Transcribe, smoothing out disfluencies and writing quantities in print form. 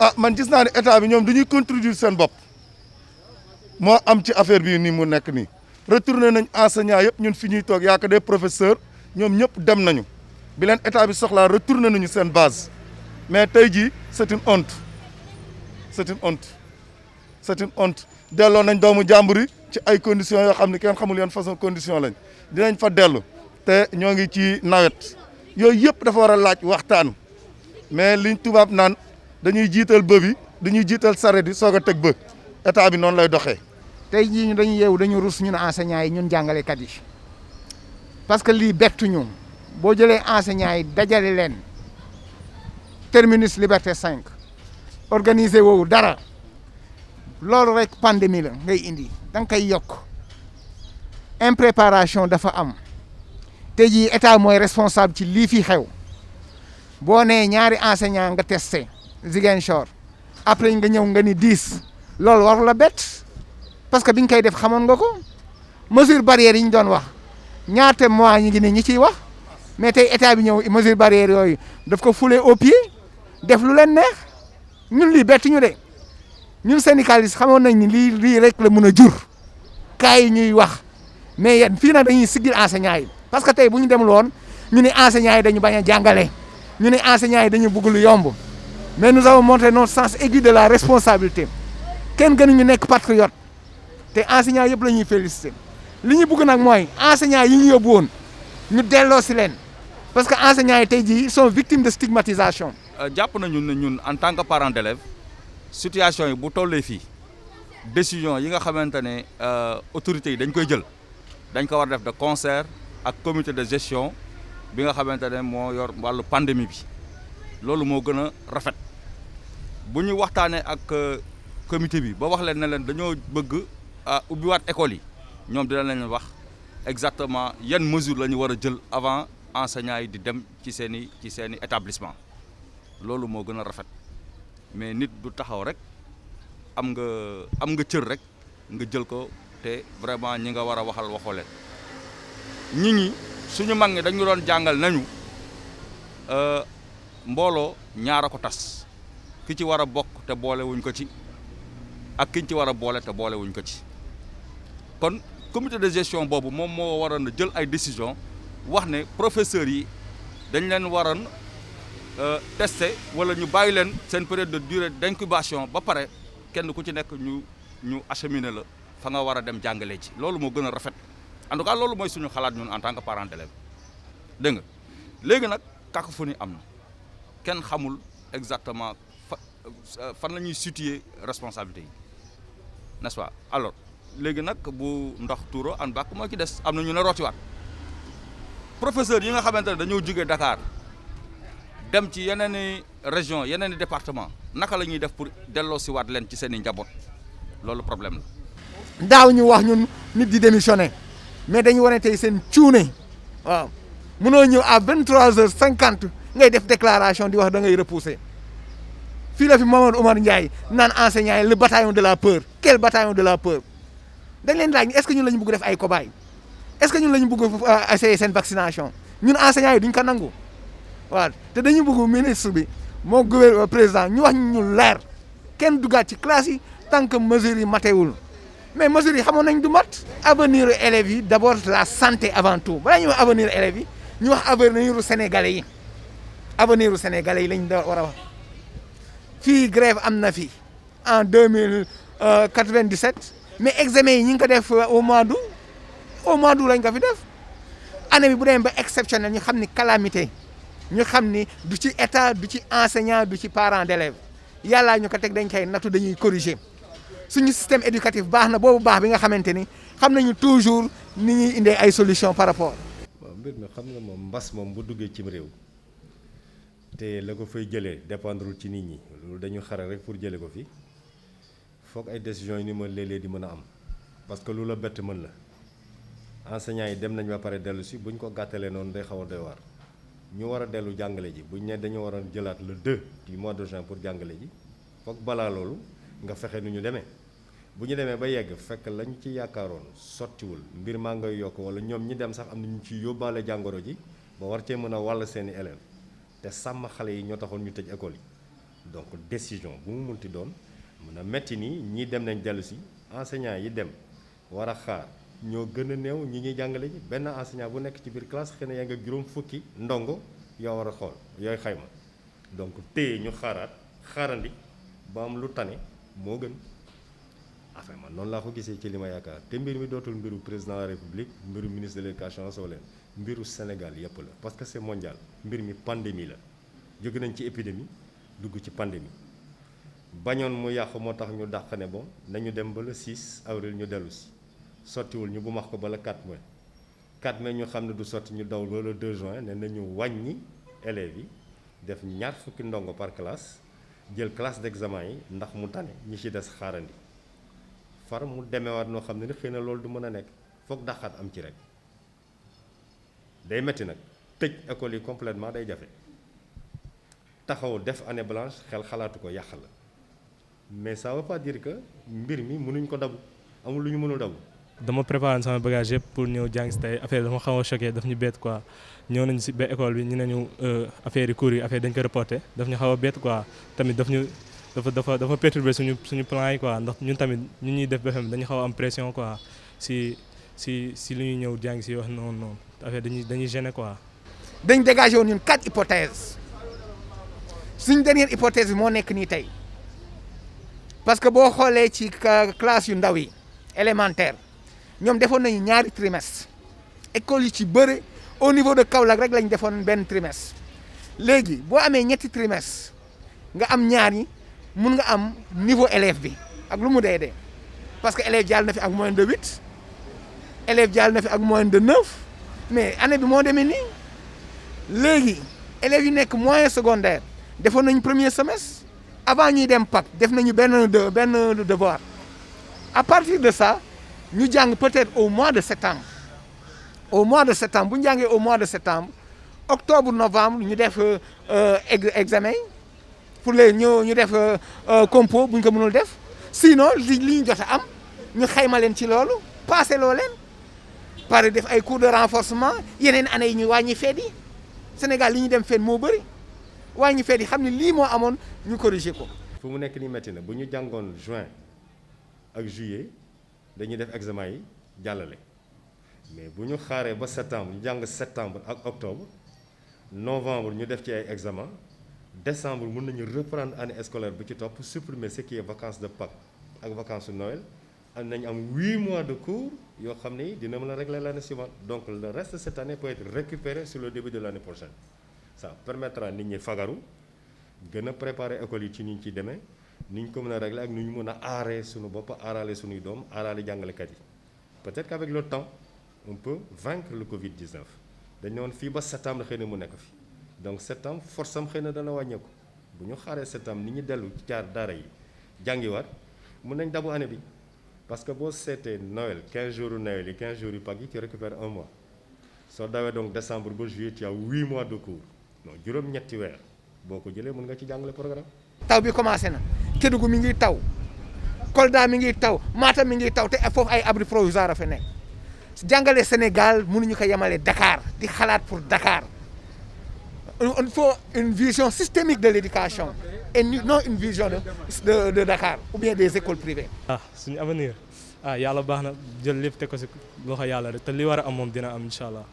ah man gis naa ne état bi ñoom dañuy contribuer seen bopp moo am ci affaire bi nii mu nekk nii retourné nañ enseignants yëpp ñun fi ñuy toog yaa ko des professeurs ñoom ñëpp dem nañu bi leen état bi soxlaa retourné nañu seen base mais tey jii c'est une honte c'est une honte c'est une honte delloo nañ doomu jàmbur yi ci ay conditions yoo xam ne kenn xamul yan façon condition lañ dinañ fa dellu te ñoo ngi ci nawet yooyu yëpp dafa war a laaj waxtaan mais liñ tubaab naan dañuy jiital bë bi dañuy jiital saret yi soog a teg bë état bi noonu lay doxee. tey jii ñu dañuy yeewu dañu rus ñun enseignants yi ñun jàngalekat yi parce que lii bettu ñu boo jëlee enseignants yi dajale leen terminus liberté 5 organiser woowu dara loolu rek pandémie la ngay indi da nga koy yokk impréparation dafa am tey jii état mooy responsable ci lii fi xew boo nee ñaari enseignant nga testé Ziguinchor après nga ñëw nga ni 10 loolu waru la bett parce que bi ñu koy def xamoon nga ko mesure barrière yi ñu doon wax ñaata mois ñi ngi ne ñi ciy wax mais tey état bi ñëw mesure barrière yooyu daf ko foulé au pied def lu leen neex ñun lii bett ñu de ñun syndicaliste xamoon nañ ni lii rek la mën a jur kaay yi ñuy wax mais yéen fii nag dañuy siggil enseignants yi parce que tey bu ñu demul woon ñu ne enseignants yi dañu bañ a jàngale ñu ne enseignants yi dañu bëgg lu yomb mais nous avons montré notre sens aigu de la responsabilité kenn gënuñu nekk patriote te enseignants yëpp la ñuy félicité li ñu bëgg nag mooy enseignants yi ñu yóbbu woon ñu delloo si leen parce que enseignants yi tey jii sont victimes de stigmatisation. jàpp nañu ne ñun en tant que parent d'élève situation yi bu tollee fii décision yi nga xamante ne autorités yi dañ koy jël dañ ko war def de concert ak comité de gestion bi nga xamante ne moo yor wàllu pandémie bi loolu moo gën a rafet bu ñu waxtaanee ak comité bi ba wax leen ne leen dañoo bëgg ubbiwaat école yi ñoom dina leen wax exactement yan mesures la ñu war a jël avant enseignants yi di dem ci seen i établissement loolu moo gën a rafet mais nit du taxaw rek am nga cër rek nga jël ko te vraiment ñi nga war a waxal waxoo leen ñi suñu mag ñi dañu doon jàngal nañu mbooloo ñaar a ko tas ki ci war a bokk te boole wuñ ko ci ak kiñ ci war a boole te boole wuñ ko ci kon comité de gestion boobu moom moo waroon a jël ay décision wax ne professeurs yi dañ leen waroon tester wala ñu bàyyi leen seen période de durée d'incubation ba pare kenn ku ci nekk ñu acheminer la fa nga war a dem jàngale ci loolu moo gën a rafet en tout cas loolu mooy suñu xalaat ñun en tant que parent d'élève dégg nga léegi nag cacophonie am na kenn xamul exactement fan la ñuy situer responsabilité yi n'est-ce pas alors léegi nag bu ndox tuuro an bàkk moo ci des am na ñu ne rootiwaat professeurs yi nga xamante ne dañoo jógee Dakar dem ci yeneen i région yeneen i département naka la ñuy def pour delloo si waat leen ci seen i njaboot loolu problème la. daaw ñu wax ñun nit di démissionner mais dañu wane tey seen cuune waaw mënoo ñëw à 23h50 ngay def déclaration di wax da ngay repousser fii la fi Mamadou Oumar Ndiaye naan enseignants yi le bataillon de la peur quel bataillon de la peur dañ leen laaj est-ce que ñun la ñu bëgg def ay cobayes est-ce que ñun la ñu bëgg essayer seen vaccination ñun enseignants yi duñ ko nangu waaw te dañu bëgg ministre bi moo gouvernement président ñu wax ñu leer kenn dugaat ci classe yi tant que mesures yi matewul mais mesures yi xamoon nañ du mat. avenir élèves yi d'abord la santé avant tout balaa ñuy wax avenir élèves yi ñu wax avenir sénégalais yi avenir sénégalais yi lañ war a wax fii grève am na fi en 2097 mais examen yi ñu ngi ko def au mois d'août lañ ko fi def année bi bu demee ba exceptionnel ñu xam ni calamité ñu xam ni du ci état du ci enseignant du ci parent d'élève yàllaa ñu ko teg dañ koy nattu dañuy corriger suñu système éducatif baax na boobu baax bi nga xamante ni xam nañu toujours ni ñuy indee ay solution par rapport. waaw mbir mi xam nga moom mbas moom bu duggee cim réew te la ko fay jëlee dépendrul ci nit ñi loolu dañu xare rek pour jëlee ko fi foog ay décisions yi ni ma léeg-léeg di mën a am parce que lu la bett mën la enseignants yi dem nañ ba pare dellu si buñ ko gàttalee noonu day xaw a doy waar ñu war a dellu jàngale ji buñ ne dañu war a jëlaat le 2 du mois de juin pour jàngale ji foog balaa loolu nga fexe nu ñu demee bu ñu demee ba yegg fekk lañ ci yaakaaroon sottiwul mbir maa ngay yokk wala ñoom ñi dem sax am na ñu ci yóbbaale jàngoro ji ba war cee mën a wàll seeni élèves te sàmm xale yi ñoo taxoon ñu tëj école yi donc décision bu mu munti doon mën a metti nii ñii dem nañ dellu si enseignants yi dem war a xaar ñoo gën a néew ñi ñuy jàngale ji benn enseignant bu nekk ci biir classe xëy na yaa nga juróom fukki ndongo yoo war a xool yooyu xayma donc téye ñu xaarandi ba am lu tane moo gën enfin man noonu laa ko gisee ci li ma yaakaar te mbir mi dootul mbiru président de la république mbiru ministre de l'éducation nationale mbiru Sénégal yëpp la parce que c'est mondial mbir mi pandémie la jóge nañ ci épidémie dugg ci pandémie bañoon mu yàqu moo tax ñu dàq ne bon nañu dem ba le 6 avril ñu dellu si sottiwul ñu bu max ko ba le 4 mai 4 mai ñu xam ne du sotti ñu daw ba le 2 juin ne nañu wàññi élèves yi def ñaar fukki ndongo par classe jël classe d'examen yi ndax mu tane ñi ci des xaarandi far mu demewaat noo xam ne ni xëy na loolu du mën a nekk foog dàqaat am ci rek day metti nag tëj école yi complètement day jafe taxaw def année blanche xel xalaatu ko yàq la mais ça veut pas dire que mbir mi mënuñ ko dabu amul lu ñu mënul dabu. dama préparé sama bagage yëpp pour ñëw jàng si tey affaire dama xaw a choqué daf ñu bett quoi ñëw nañu si ba école bi ñu ne ñu affaire yi cours yi affaire dañ ko reporté daf ñu xaw a bett quoi tamit dafa perturbé suñu plan yi quoi ndax ñun tamit ñu ñuy def BFEM dañu xaw a am pression quoi si lu ñuy ñëw jàng si wax noonu affaire dañuy gêné quoi. dañ dégagé woon ñun 4 hypothèses suñ dernière hypothèse bi moo nekk nii tey parce que boo xoolee ci classe yu ndaw yi élémentaire ñoom defoon nañu ñaari trimestre école yi ci bëre au niveau de Kaolack rek lañ defoon benn trimestre léegi boo amee ñetti trimestre nga am ñaar yi mun nga am niveau élève bi ak lu mu dee parce que élève jàll na fi ak moyenne de 8 élève jàll na fi ak moyenne de 9 mais année bi moo demee nii léegi élèves yu nekk moyen secondaire defoon nañu premier semestre avant ñuy dem PAP def nañu benn devoir à partir de ça ñu jàng peut-être au mois de septembre bu ñu jàngee au mois de septembre octobre novembre ñu def examen pour les ñu def compo bu ñu ko mënul def sinon li ñu jot a am ñu xayma leen ci loolu passé loo leen pare def ay cours de renforcement yeneen année yi ñu wàññi feet yi Sénégal li ñu dem feet moo bëri wàññi feet yi xam ne lii moo amoon ñu corriger ko. fu mu nekk nii métti na bu ñu jàngoon juin ak juillet dañuy def examen yi jàllale mais bu ñu xaaree ba septembre ñu jàng septembre ak octobre novembre ñu def ci ay examen décembre mën nañu reprendre année scolaire bu ci topp supprimer ce qui est vacances de Pâques ak vacances de Noël am nañu am 8 mois de cours yoo xam ne dina mën a régler l'année suivante donc le reste de cette année peut être récupéré sur le début de l'année prochaine ça permettra nit ñi fagaru gën a préparer école yi ci ni ñu ciy demee ni ñu ko mën a régler ak ni ñu mën a aaree suñu bopp aarale suñuy doom aarale jàngalekat yi peut-être qu'avec le temps on peut vaincre le Covid-19 dañ ne woon fii ba septembre xëy na mu nekk fi donc septembre force am xëy na dana wàññeeku bu ñu xaaree septembre ni ñu dellu jaar daara yi jàngiwaat mën nañ dabu année bi parce que boo seetee Noël 15 jours yu Noël yi 15 jours yu Pâques yi tu récupères un mois soo dawee donc décembre ba juillet tu as 8 mois de cours non juróom-ñetti weer boo ko jëlee mën nga ci jàngale programme. taw bi commencé na Kédougou mi ngi taw Kolda mi ngi taw Matam mi ngi taw te foofu ay abri provisoire a fa nekk jàngale Sénégal mënuñu ko yemale Dakar di xalaat pour Dakar il faut une vision systémique de l'éducation et non une vision de Dakar ou bien des écoles privées. suñu avenir yàlla baax na jël lépp teg ko si loxo yàlla rek te li war a am moom dina am incha allah.